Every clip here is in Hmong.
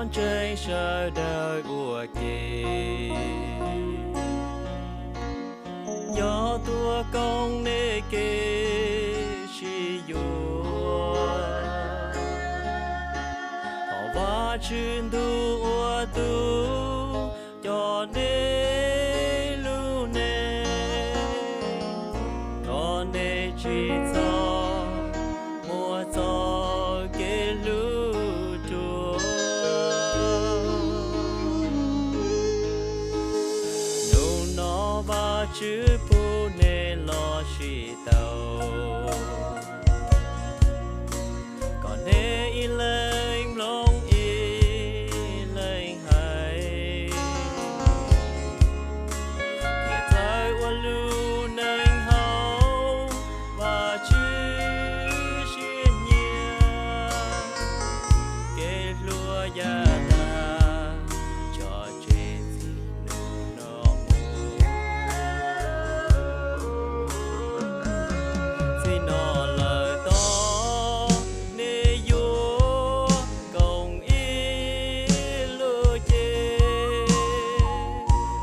ntseeg sawv daws ua ke. Nco tuav koob nej kev sib yuav. Thov Vajtswv ntuj ua tus coj nej lub neej, kom nej tsis txhob muaj txoj kev hlub ruam. Hnub no Vajtswv pub nej los sib tau, kom nej ib leeg mloog ib leeg hais, thiaj txawj ua lub neej haum Vajtswv siab nyiam. Kev hluas yav tag, tso tseg txij hnub no mus. Txij no lawm tod nej yuav koom ib lub cev,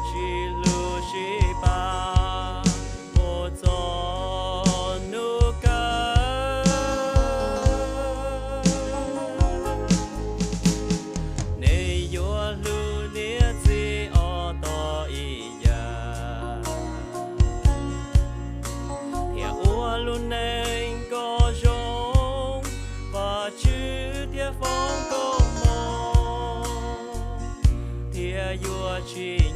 sib hlub sib pab mus txog hnub kawg. Nej yuav hlub niam txiv ob tog ib yam, thiaj ua lub neej kom zoo, Vajtswv thiaj foom koob hmoov, thiaj yuav tsim